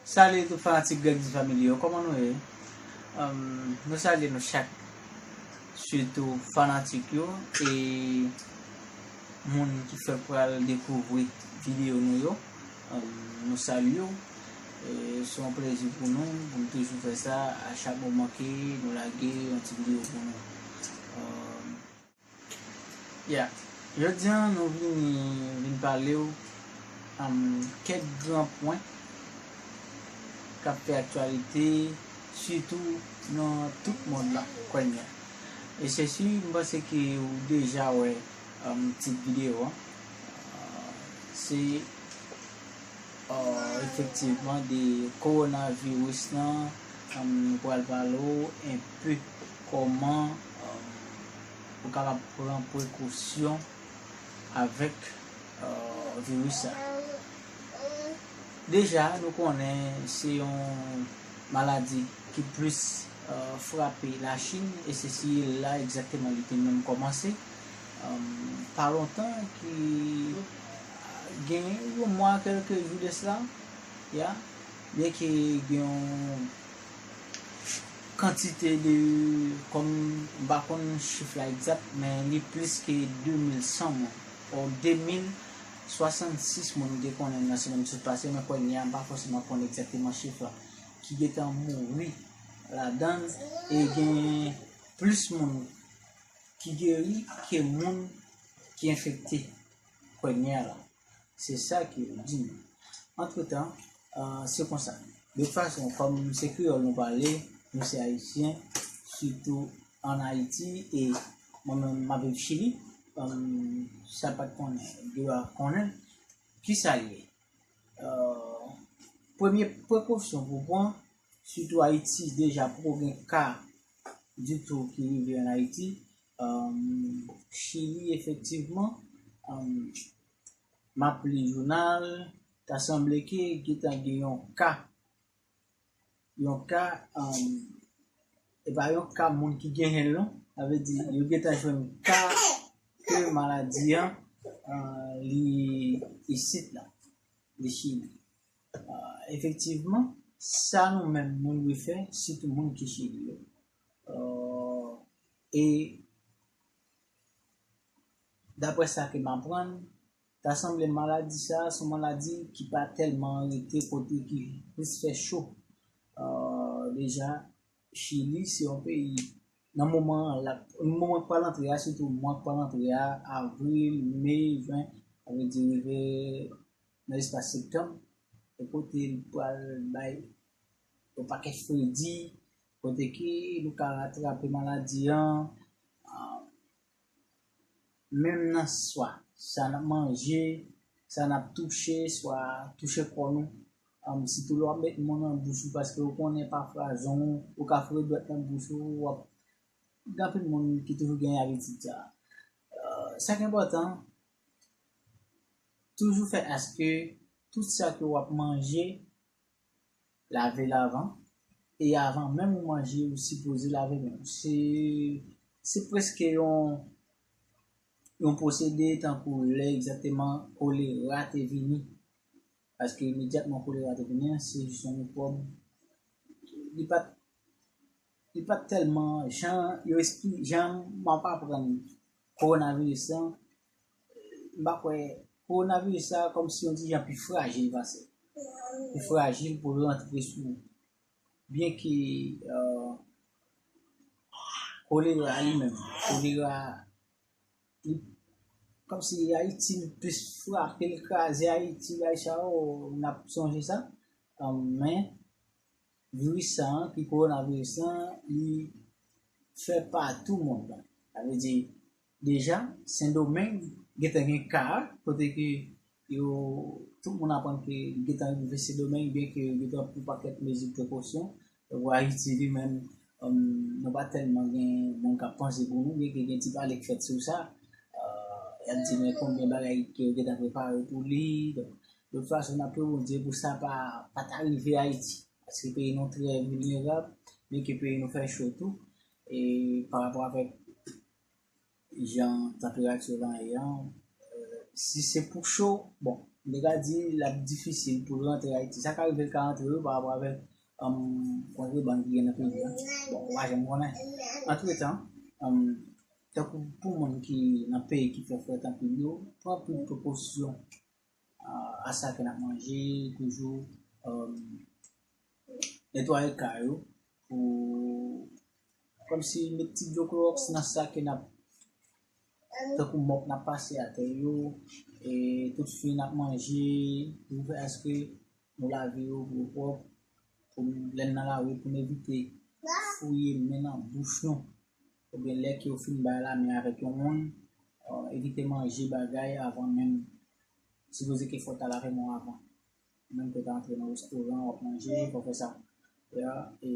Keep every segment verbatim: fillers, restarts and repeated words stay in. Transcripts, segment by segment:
Salut tout fanatik Greg di Family yo, kòman nou ye? Um, nou salye nou chak, sitou fanatik yo e moun ki fèk pral dekouvri videyo nou yo. Um, nou salye w. E se yon plezi pou nou, pou nou toujou fè sa a chak moman ke nou lage yon ti videyo pou nou. Um, Yeah. Jodi a, nou vini vin pale w, um, kèk gran pwen k ap fè aktyalite, sitou nan tout mond la kounye a. E se si, m panse ke ou deja wè, um, tit videyo an. Uh, se uh, efektivman de kowonaviris lan, um, nou pral pale w enpe kòman, um, ou kapab pran prekosyon avèk, uh, viris sa. Deja, nou konnen se yon maladi ki plis, uh, frape Lachin, e se si la egzakteman li te menm kòmanse. Um, pa lontan ki gen yon mwa, kèlke jou de sila, ya, byen ke gen yon kantite de, kòm, m pa konn chif la egzak, men li plis ke de mil san moun, o de mil swasannsis moun m te konnen nan semèn sot pase, men kounye a m pa fòseman konn egzakteman chif la, ki gentan mouri ladan l, e gen plis moun ki geri ke moun ki enfekte kounye a la. Se sa ke yo di nou. Antretan, uh, se konsa. De tout fason, kòm se kreyòl nou pale, nou se ayisyen, sitou ann Ayiti, e mwen menm m ap viv Chili, um, sa pa t konnen, dwe konnen. Kisa l ye? Uh, premye prekosyon pou pran, sitou Ayiti deja poko gen ka ditou ki rive ann Ayiti. Um, Chili, efektivman, um, m ap li jounal, ta sanble ke gentan gen yon ka, yon ka, um, e pa yon ka moun ki genyen l non, sa vle di yo gentan jwenn ka ke maladi an, uh, li isit la, li Chili. Uh, efektivman, sa nou menm nou dwe fè, sitou moun ki Chili yo. Uh, e daprè sa ke m aprann, ta sanble maladi sa a se yon maladi ki pa tèlman rete kote ki plis fè cho. Uh, deja, Chili se yon peyi, nan moman an, la, moman k pral antre a, sitou mwa k pral antre a, avril, me, jen, sa vle di rive nan espas septanm, e kote l pral bay yon pakèt fredi, kote ke nou ka atrape maladi an, ah, menm nan swa sa n ap manje, sa n ap touche, swa touche kò nou, um, sitou lè w ap met mo nan bouch ou, paske ou konnen pafwa zong ou, ou ka foure dwèt nan bouch ou, w ap, gen anpil moun ki toujou gen abitid sa. Uh, sa ki enpòtan, toujou fè aske tout sa ke w ap manje, lave l avan. E avan menm ou manje, ou sipoze lave men w. Se, se prèske yon, yon pwosede tankou lè egzakteman kolera te vini. Paske imedyatman kolera te vini an, se jis yon mikwòb. Li pa t, li pa t tèlman jan yo espli-, jan m ap aprann kowonaviris lan, m pa kwè kowonaviris la kòmsi yon ti jan pi frajil pase. Pi frajil pou l rantre sou ou. Byen ke, euh, kolera li menm, kolera, li, kòmsi Ayiti li plis frape, li kraze Ayiti, bagay sa yo, n ap sonje sa. Euh, men, viris sa an, ki kowonaviris lan, li fè patou mond lan. Sa vle di, deja, Sendomeng gentan gen ka, kote ke yo, tout moun aprann ke gentan rive Sendomeng, byen ke yo gentan pran pakèt mezi prekosyon. Pou Ayiti li menm, um, nou pa tèlman gen moun k ap panse pou nou, byen ke gen ti pale k fèt sou sa. Uh, y ap di men konbyen bagay ke yo gentan prepare pou li. Donk, De tout fason, n ap priye Bondye pou sa pa, pa ta rive Ayiti. Paske peyi nou trè vilnerab, men ke peyi nou fè cho tou. E pa rapò avèk jan tanperati lan ye an, si se pou cho, bon, m te ka di l ap difisil pou l rantre Ayiti. Sa ka rive l ka rantre wi pa rapò avèk kontrebann ki gen nan peyi a. Bon, ou pa janm konnen. Antretan, tankou pou moun ki nan peyi ki fè frèt anpil yo, pran anpil prekosyon a sa ke n ap manje, toujou netwaye kay yo pou kòmsi met ti dlo klowòks nan sa ke n ap tankou mòp n ap pase atè yo, e tout fwi n ap manje, pou fè aske nou lave yo pou yo pwòp, pou lè n nan lari pou n evite fouye men nan bouch nou, oubyen lè ke yo fin bay lamen avèk yon moun, evite manje bagay avan menm. Sipoze ke fò w ta lave men w avan. Menm ke w ta antre nan restoran, w ap manje, fò w fè sa. Ya, e,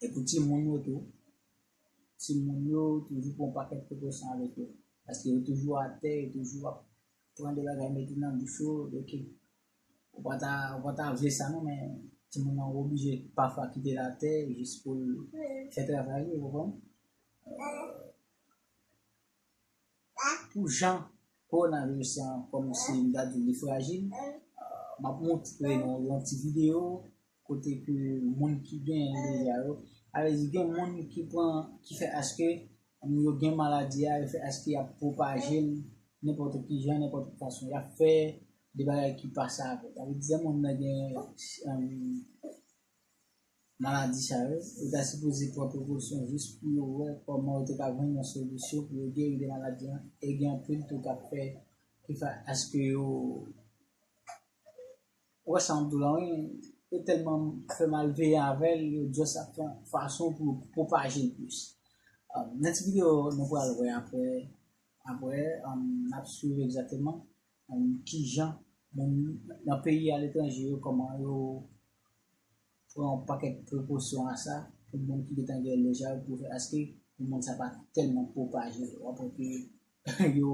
e pou timoun yo tou, timoun yo toujou pran yon pakèt prekosyon avèk yo. Paske yo toujou atè, yo toujou ap pran de bagay mete nan bouch yo, donk ou pa ta, ou pa ta vle sa non, men timoun nan oblije pafwa kite l atè jis pou l fè travay li, ou konprann? Pou jan kowonaviris lan kòmanse, m ta di li frajil, m ap montre nou yon ti videyo kote ke moun ki genyen l deja yo, sa vle di gen moun ki pran, ki fè aske yo gen maladi a, yo fè aske y ap pwopaje l nenpòt ki jan, nenpòt ki fason. Y ap fè de bagay ki pa save. Sa vle di lè moun nan gen maladi sa yo, yo ta sipoze pran prekosyon jis pou yo wè kòman yo te ka jwenn yon solisyon pou yo geri de maladi an. E gen anpil tou k ap fè ki fè aske yo ou wè sa m ap di w la wi, yo tèlman fè malveyan avè l, yo just ap fè yon fason pou yo pwopaje l plis. Nan ti videyo nou pral wè apre, apre n ap swiv egzakteman kijan moun nan peyi aletranje yo, kòman yo pran yon pakèt prekosyon a sa pou moun ki gentan gen lè sa yo pou fè aske pou moun sa pa tèlman pwopaje l. W ap wè ke yo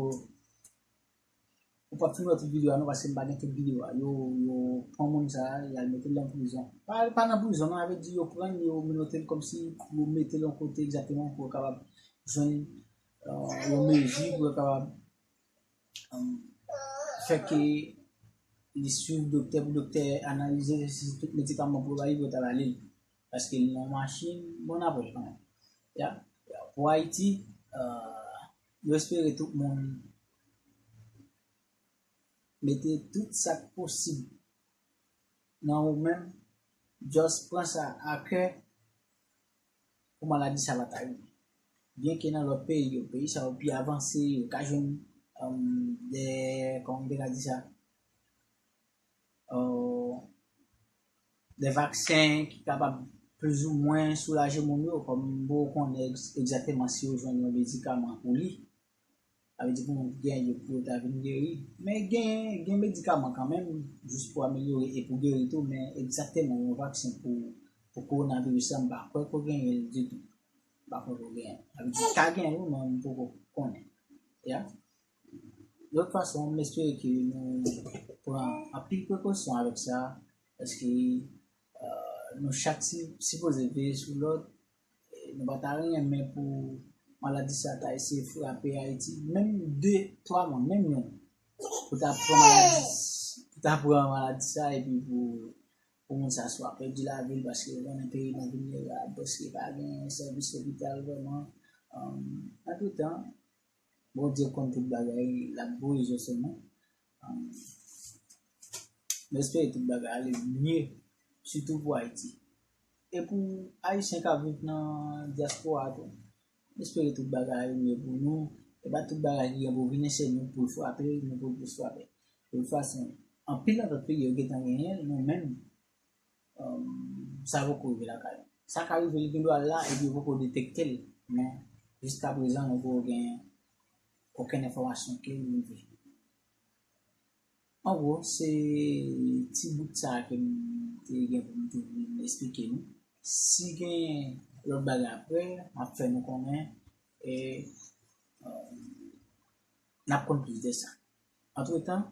ou p ap fin wè tout videyo a non, paske m pa gen tout videyo a. Yo, yo pran moun sa a, y al mete l nan prizon. Pa, pa nan prizon non, sa vle di yo pran l, yo menote l kòmsi pou yo mete l yon kote egzakteman pou yo kapab jwenn yon mezi pou yo kapab fè ke li swiv doktè, pou doktè analize si tout medikaman pou yo ba li pou yo ta ba li l. Paske li nan machin, bon apre kanmenm. Ya, pou Ayiti, nou espere tout moun mete tout sa k posib nan ou menm, just pran sa a kè pou maladi sa pa ta rive. Byenke nan lòt peyi yo, peyi sa yo pi avanse, yo ka jwenn de, kòman m te ka di sa, de vaksen ki kapab plizoumwen soulaje moun yo, kòm m poko konnen egzakteman si yo jwenn yon medikaman pou li. Sa vle di pou moun ki genyen yo pou yo ta vin geri. Men gen, gen medikaman kanmenm, jis pou amelyore e pou geri tou, men egzakteman yon vaksen pou, pou kowonaviris la, m pa kwè ke w genyen l ditou. M pa kwè ke w genyen l. Sa vle di, ka genyen l wi, men m poko konnen. Ya. De tout fason, m espere ke nou pran anpil prekosyon avèk sa, paske nou chak sipoze veye sou lòt. Nou pa ta renmen pou maladi sa ta eseye frape Ayiti, menm de, twa moun, menm youn, pou ta pran maladi, pou ta pran maladi sa, epi pou, pou moun sa swa pèdi lavi l, paske ou konnen peyi nou vilnerab, paske pa gen sèvis lopital vrèman. Antretan, Bondye konn tout bagay, l ap voye zo sou nou. M espere tout bagay ale mye, sitou pou Ayiti. E pou Ayisyen k ap viv nan dyaspora a tou, m espere tout bagay ale mye pou nou. E pa tout bagay ki gen pou vini, se nou pou l frape, nou pou l plis frape. De tout fason, anpil nan lòt peyi yo gentan genyen l, nou menm, sa poko rive lakay nou. Sa ka rive, li gendwa la epi yo poko detekte l, men jiskaprezan nou poko gen okenn enfòmasyon ke li rive. An gwo, se ti bout sa a ke m te gen pou m te vin esplike nou. Si gen lòt bagay apre, m ap fè nou konnen e n ap konn plis de sa. Antretan,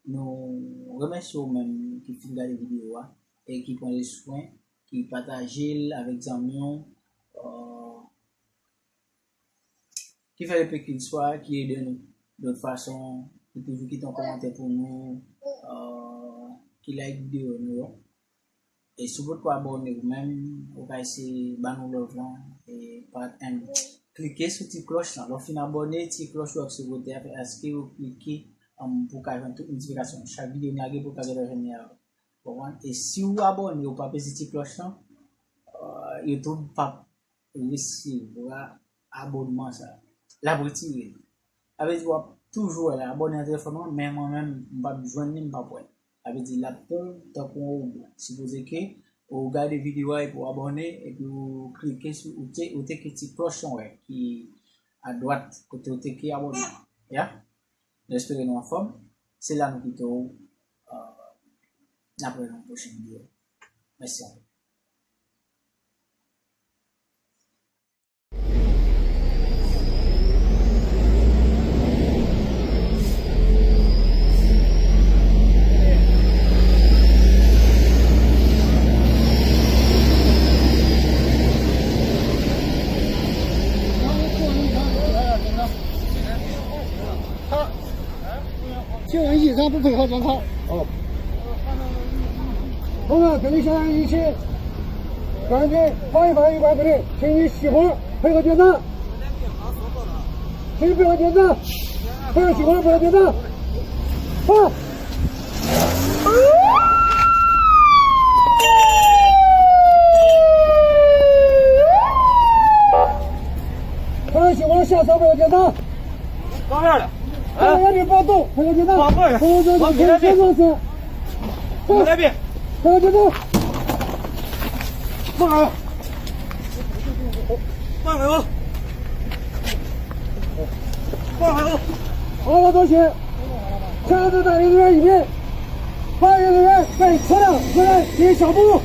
Nou remèsye w menm ki fin gade videyo a e ki pran le swen, ki pataje l avèk zanmi w, euh, ki fè le pe ki l swa, ki ede nou de lòt fason, ki toujou kite yon kòmantè pou nou, euh, ki like videyo nou yo. E si w potko abòne ou menm, ou ka eseye ban nou love lan, e pa, em, klike sou ti klòch lan. Lè w fin abòne, ti klòch ou ap sou kote a, fè aske ou klike, em, pou w ka jwenn tout notifikasyon. Chak videyo m lage, pou w ka gentan jwenn li avan. Konprann? E si w abòne, ou pa peze ti klòch lan, euh, YouTube p ap resevwa abònman sa. L ap retire l. Sa vle di w ap toujou wè l abòne nan telefòn ou an, men mwen menm, m p ap jwenn li, m p ap wè l. Sa vle di l ap pran w tankou yon wobo. Sipoze ke ou gade videyo a epi w abòne, epi w klike sou, ou te, ou teke ti klòch lan wè ki adwat kote ou teke abònman. Ya? Nou espere nou anfòm. Se la nou kite w. Euh, n ap wè nan pwochen videyo. Mèsi anpil. 就有一张不配合检查。哦。同志，肯定相当一些，感觉防疫防疫管不对，请你熄火，配合检查。请你配合检查，配合熄火，配合检查。啊！配合熄火，下车，配合检查。 干啥了？ 哎，让你暴动，我跟你讲，我不会，我跟你讲，我没来电，我没来电，我跟你讲，放开我，放开我，放开我！好了，同学，下次在人员里面，发言人员被车辆车内进行小步。